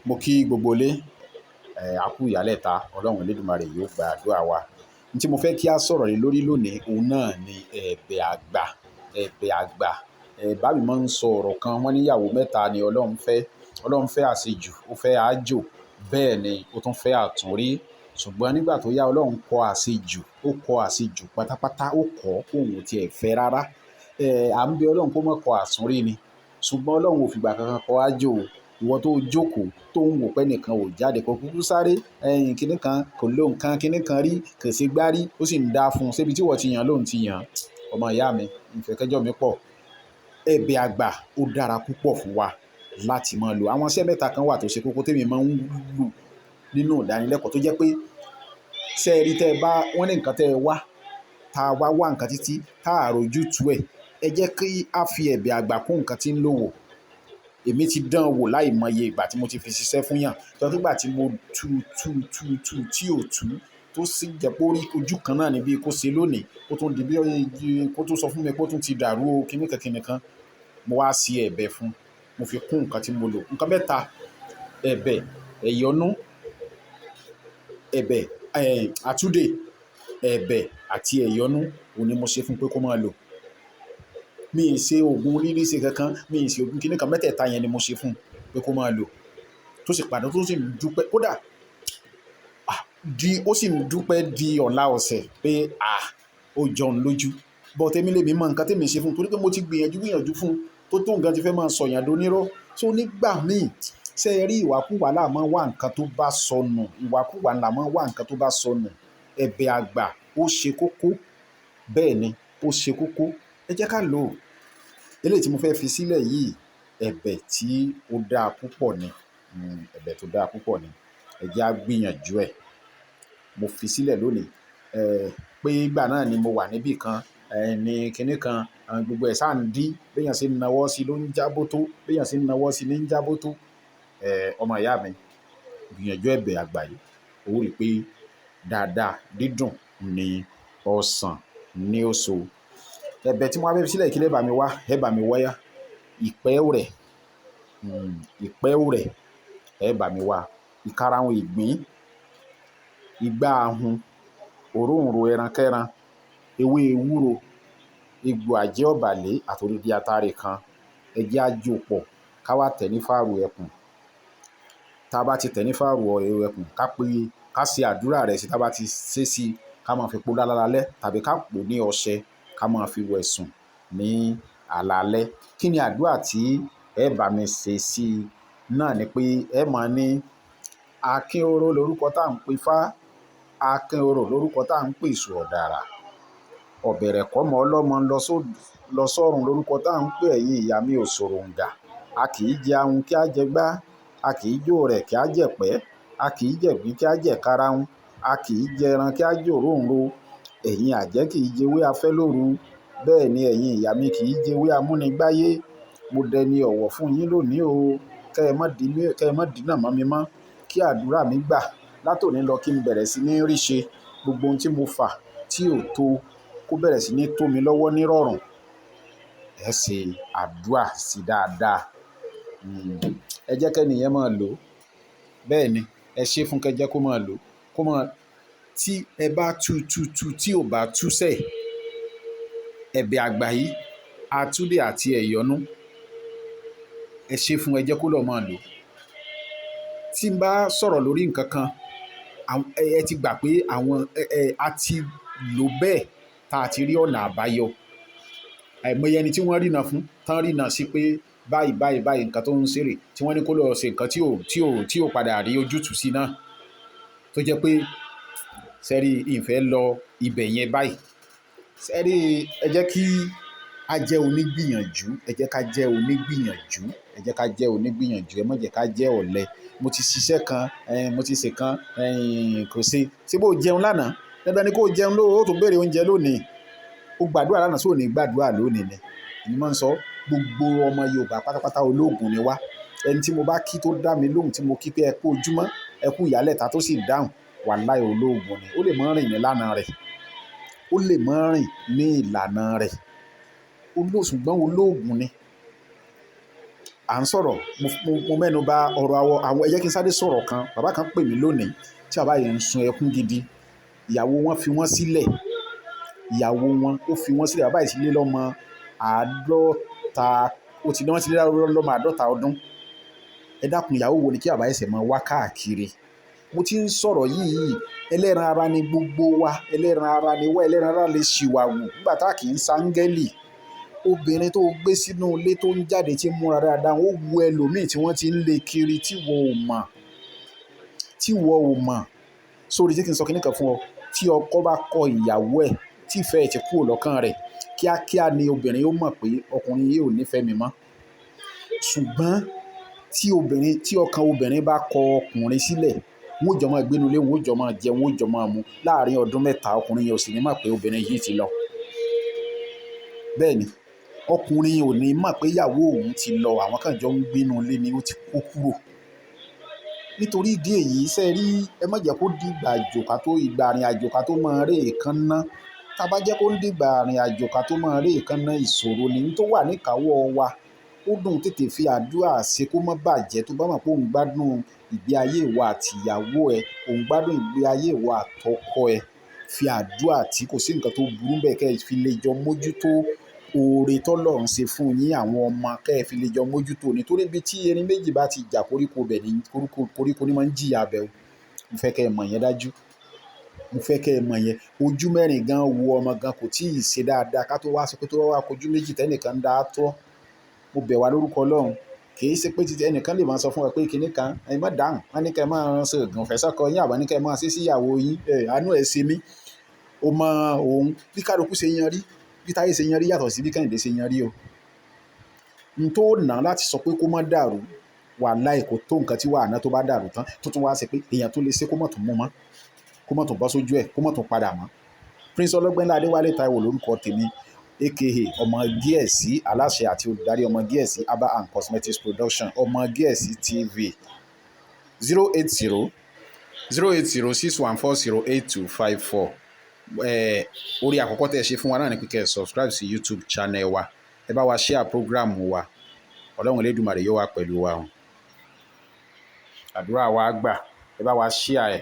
Mo kí gbogbo ilé, a kú ìyálẹ́ta, Ọlọ́run Elédùmarè yóò gba àdúrà wa. Ohun tí mo fẹ́ kí a sọ̀rọ̀ lé lórí lónìí, òun náà ni ẹ̀bẹ̀ àgbà, ẹ̀bẹ̀ àgbà. Bàbá mi máa ń sọ ọ̀rọ̀ kan, wọ́n ní ìyàwó mẹ́ta ni Ọlọ́run fẹ́. Ọlọ́run fẹ́ àṣejù, ó fẹ́ àjò, bẹ́ẹ̀ ni ó tún fẹ́ àtúnrí. Ṣùgbọ́n nígbà tó yá, Ọlọ́run kọ àṣejù, ó kọ àṣejù pátápátá, ó kọ̀ ó òun ò tiẹ̀ fẹ́ rárá. À ń bẹ Ọlọ́run kó má kọ àtúnrí ni. Ṣùgbọ́n Ọlọ́run ò fìgbà kankan kọ àjò o. Ìwọ tó jókòó, tó ń wò pé ẹnìkan ò jáde, kò kúkú sáré, ẹ̀yìn kìíní kan kò lo nǹkan kìíní kan rí, kò ṣe gbárí, ó sì ń dá fún un. Ṣébi tí ìwọ ti yàn lóun ti yàn. Ọmọ ìyá mi, ìfẹ́ kẹjọ mi pọ̀. Ẹ̀bẹ̀ àgbà ó dára púpọ̀ fún wa láti máa lò. Àwọn iṣẹ́ mẹ́ta kan wà tó ṣe kókó tí èmi máa ń lò nínú ìdánilẹ́kọ̀ọ́ tó jẹ́ pé ṣé ẹ rí tẹ́ ẹ bá wọ́n ní nǹkan tẹ́ ẹ wá, ta wá wá nǹkan títí, tá a rojú tú ẹ̀. Ẹ jẹ́ kí a fi ẹ̀bẹ̀ àgbà kún nǹkan tí ń lò wò. Èmi ti dán wò láìmọye ìgbà tí mo ti fi ṣiṣẹ́ fún yàn. Torí ìgbà tí mo tú, tú, tú, tú tí ò tú, tó sì jẹ́ pé ó rí ojú kan náà níbí kó ṣe lónìí, kó tún di bí kó tún sọ fún mi pé ó tún ti dàrú o, kíni kan kíni kan. Mo wá ṣe ẹ̀bẹ̀ fún un. Mo fi kún nǹkan tí mo lò. Nǹkan mẹ́ta, ẹ̀bẹ̀, ẹ̀yọnú, ẹ̀bẹ̀, àtúndè, ẹ̀bẹ̀ àti ẹ̀yọnú, òun ni mo ṣe fún un pé kó máa lò. Mi ì ṣe òògùn rírí ṣe kankan, mi ì ṣe òògùn kíni kan, mẹ́tẹ̀ẹ̀ta yẹn ni mo ṣe fún un pé kó máa lò. Tó sì padà, tó sì ń dúpẹ́. Kódà, di, ó sì ń dúpẹ́ di ọ̀la ọ̀sẹ̀ pé à, ó jọun lójú. But èmi lèmi mọ nǹkan tí èmi ṣe fún un torí pé mo ti gbìyànjú gbìyànjú fún un tó tó nǹkan tí fẹ́ máa sọ yàn d'onírọ́. So nígbà míì, ṣé ẹ rí ìwàkúwà là máa ń wá nǹkan tó bá sọnù. Ìwàkúwà là máa ń wá nǹkan tó bá sọnù. Ẹ̀bẹ̀ àgbà ó ṣe kókó. Bẹ́ẹ̀ ni, ó ṣe kókó. Ẹ jẹ́ ká lò ó. Eléyìí tí mo fẹ́ fi sílẹ̀ yìí, ẹ̀bẹ̀ tí ó dáa púpọ̀ ni. Ẹ̀bẹ̀ tó dáa púpọ̀ ni. Ẹ jẹ́ á gbìyànjú ẹ̀. Mo fi sílẹ̀ lónìí, pé ìgbà náà ni mo wà níbí kan, ní kíní kan, gbogbo ẹ̀ sá ń dí. Bí èèyàn ṣe ń nawọ́ sí ló ń jábótó, bí èèyàn ṣe ń nawọ́ sí ní ń jábótó. Ọmọ ìyá mi, gbìyànjú ẹ̀bẹ̀ àgbà yìí. Ó rí pé dáadáa, dídùn ni ọsàn ní ó so. Ẹ̀bẹ̀ tí mo wá fẹ́ fi sílẹ̀ kí lẹ bá mi wá, ẹ bá mi wá ìpẹ́wùrẹ́, ìpẹ́wùrẹ́, ẹ bá mi wá ìkarahun ìgbín, igbá ahun, òróǹro ẹran kẹ́ran, ewé ewúro, egbò àjẹ́ ọ̀bàlé àti odidi atare kan. Ẹ jẹ́ á jó pọ̀ ká wá tẹ̀ ní fáàrù ẹkùn. Tá bá ti tẹ̀ ní fáàrù ẹkùn, ká pé ká ṣe àdúrà rẹ̀ sí, tá bá ti ṣe sí, ká máa fi po lálalẹ́ tàbí ká pò ní ọṣẹ, ká máa fi wẹ̀ sùn ní alaalẹ́. Kí ni àdúrà tí ẹ bá mi ṣe sí náà ni pé ẹ máa ní Akínhoró lórúkọ tá ń pe fá, Akínhoró lórúkọ tá ń pè èṣù ọ̀dàrà. Ọ̀bẹ̀rẹ̀ kọ́mọ ọlọ́mọ lọ sọ́run lórúkọ tá ń pè ẹ̀yin ìyá mi òṣòròǹgà. A kì í jẹ ahun kí á jẹ gbá, a kì í jó rẹ̀ kí á jẹ̀pẹ́, a kì í jẹ̀gbín kí á jẹ karahun, a kì í jẹ ẹran kí á jòróǹro. Ẹ̀yin àjẹ́ kì í jewé afẹ́ lóru. Bẹ́ẹ̀ ni ẹ̀yin ìyá mi kì í jewé amúnigbáyé. Mo dẹni ọ̀wọ̀ fún yín lónìí o. Kẹ́ ẹ má dì mí, kẹ́ ẹ má dínà mọ́ mi mọ́. Kí àdúrà mi gbà látòní lọ kí n bẹ̀rẹ̀ sí ní rí ṣe gbogbo ohun tí mo fà tí ò tó kó bẹ̀rẹ̀ sí ní tó mi lọ́wọ́ nírọ̀rùn. Ẹ ṣe àdúrà sí dáadáa. Ẹ jẹ́ kí ènìyàn máa lò. Bẹ́ẹ̀ ni, ẹ ṣe fún kí ẹ jẹ́ kó máa lò. Kó máa tí ẹ bá tú, tú, tú tí ò bá tú sẹ̀, ẹ̀bẹ̀ àgbà yìí, àtúndè àti ẹ̀yọnú, ẹ ṣe fún ẹ jẹ́ kó lọ máa lò. Tí n bá sọ̀rọ̀ lórí nǹkan kan, ẹ ti gbà pé àwọn, a ti lò bẹ́ẹ̀ tá a ti rí ọ̀nà àbáyọ. Àìmọye ẹni tí wọ́n rína fún, tán rína sí pé báyìí, báyìí, báyìí nǹkan tó ń ṣeré, tí wọ́n ní kó lọ ṣe nǹkan tí ò, tí ò, tí ò padà rí ojútùú sí náà. Tó jẹ́ pé sẹ́rí ìfẹ́ lọ ibẹ̀ yẹn báyìí. Sẹ́rí ẹ jẹ́ kí a jẹ́ onígbìyànjú, ẹ jẹ́ ká jẹ́ onígbìyànjú, ẹ jẹ́ ká jẹ́ onígbìyànjú, ẹ má jẹ́ ká jẹ́ ọ̀lẹ. Mo ti ṣiṣẹ́ kan, mo ti ṣe kan, kò ṣe. Ṣé bó jẹun lánàá? Dandan ni kó jẹun lóò, ó tún béèrè oúnjẹ lónìí. Ó gbàdúrà lánàá, ṣé ò ní gbàdúrà lónìí ni? Èmi máa ń sọ gbogbo ọmọ Yorùbá pátápátá olóògùn ni wá. Ẹni tí mo bá kí tó dá mi lóhùn tí mo kí pé ẹ kú ojúmọ́, ẹ kú ìyálẹ́ta tó sì dáhùn, wàláì olóògùn ni. Ó lè máa rìn ní ìlànà rẹ̀. Ó lè máa rìn ní ìlànà rẹ̀. Ṣùgbọ́n olóògùn ni. À ń sọ̀rọ̀, mo mẹ́nu bà ọ̀rọ̀ àwọn. Ẹ jẹ́ kí n sáré sọ̀rọ̀ kan. Bàbá kan pè mí lónìí tí bàbá yìí ń sun ẹkún gidi. Ìyàwó wọn fi wọ́n sílẹ̀. Ìyàwó wọn ó fi wọ́n sílẹ̀. Bàbá yìí ti lé lọ́mọ 50, ó ti wọ́n ti lé lọ́mọ 50 ọdún. Ẹ dákun, ìyàwó wo ni kí bàbá ẹsẹ̀ máa wá káàkiri? Mo ti ń sọ̀rọ̀ yìí, ẹlẹ́ran ara ni gbogbo wa, ẹlẹ́ran ara ni wá, ẹlẹ́ran ara lè ṣìwàwù nígbà tá kì í ṣáńgẹ́lì. Obìnrin tó gbé sínú ilé tó ń jáde tí ń múra dáadáa, ó wu ẹlòmíì tí wọ́n ti ń lé kiri tí wọ́n ò mọ̀, tí wọ́n ò mọ̀. Sórí, jẹ́ kí n sọ kíní kan fún ọ. Tí ọkọ bá kọ ìyàwó ẹ̀, tí ìfẹ́ ẹ̀ ti kúrò lọ́kàn rẹ̀, kíákíá ni obìnrin ó mọ̀ pé ọkùnrin yìí ò nífẹ̀ẹ́ mi mọ́. Ṣùgbọ́n tí ọkàn obìnrin bá kọ ọkùnrin sílẹ̀, wọ́n ó jọ máa gbénu ilé, wọ́n ó jọ máa jẹ, wọ́n ó jọ máa mu. Láàárín ọdún 3, ọkùnrin yẹn ò sì ní mọ̀ pé obìnrin yìí ti lọ. Bẹ́ẹ̀ ni, ọkùnrin ò ní mọ̀ pé ìyàwó òun ti lọ, àwọn kan jọ ń gbénu ilé ni ó ti kó kúrò. Nítorí ìdí èyí, ṣé ẹ rí, ẹ má jẹ́ kó dìgbà àjò ká tó ìgbà àrìn àjò ká tó máa rí èékánná. Tá bá jẹ́ kó dìgbà àrìn àjò ká tó máa rí èékánná, ìṣòro ni tó wà ní ìkáwọ́ wa. Ó dùn tètè fi àdúrà ṣe kó má bàjẹ́. Tó bá mọ̀ pé òun gbádùn ìgbé ayé ìwọ àti ìyàwó ẹ, òun gbádùn ìgbé ayé ìwọ àtọkọ ẹ, fi àdúrà tí kò sí nǹkan tó burú bẹ́ẹ̀ kí ẹ fi lè jọ mójútó oore t'Ọlọ́run ṣe fún yín, àwọn ọmọ kí ẹ fi lè jọ mójútó. Nítorí bí tí erin méjì bá ti jà, koríko bẹ̀ ní koríko, koríko ni máa ń jìyà bẹ̀ o. Mo fẹ́ kí ẹ mọ̀ yẹn dájú. Mo fẹ́ kí ẹ mọ̀ yẹn. Ojú mẹ́rin gan wo ọmọ gan kò tíì ṣe dáadáa ká tó wá sọ pé tó wá kojú méjì tẹ́nìkan ń dá tọ́. Mo bẹ̀ wá lórúkọ Ọlọ́run. Kì í ṣe pé títí ẹnìkan lè máa sọ fún ẹ pé kíní kan, ẹ má dáhùn. Wọ́n ní kí ẹ máa ṣe ògùn ìfẹ́sọ́kọ yín, àbí ní kí ẹ máa ṣe sí ìyàwó yín. Ẹ, àánú ẹ ṣe mí. O mọ òun bí kálukú ṣe yan rí, bí Táyé ṣe yan rí yàtọ̀ sí bí Kẹ́hìndé ṣe yan rí o. N tó nà láti sọ pé kó má dàrú, wàláì kò tó nǹkan tí wà ná tó bá dàrú tán, tó tún wá ṣe pé èèyàn tó lè ṣe kó má tún mú mọ́, kó má tún bọ́ sójú ẹ̀, kó má tún padà mọ́. Prince Ọlọ́gbẹ́nlá Adéwálé Táíwò lórúkọ tèmi, aka Ọmọ Gíẹ̀sì, aláṣẹ àti olùdarí Ọmọ Gíẹ̀sì Herbal and Cosmetics Production, Ọmọ Gíẹ̀sì TV. 080 080 6140 8254. Orí àkọ́kọ́ tẹ́ ẹ ṣe fún wa náà ni pé kẹ́ ẹ subscribe sí YouTube channel wa. Ẹ bá wa share program wa. Ọlọ́run Elédùmarè yóò wà pẹ̀lú wa o. Àdúrà wa gbà. Ẹ bá wa share ẹ̀.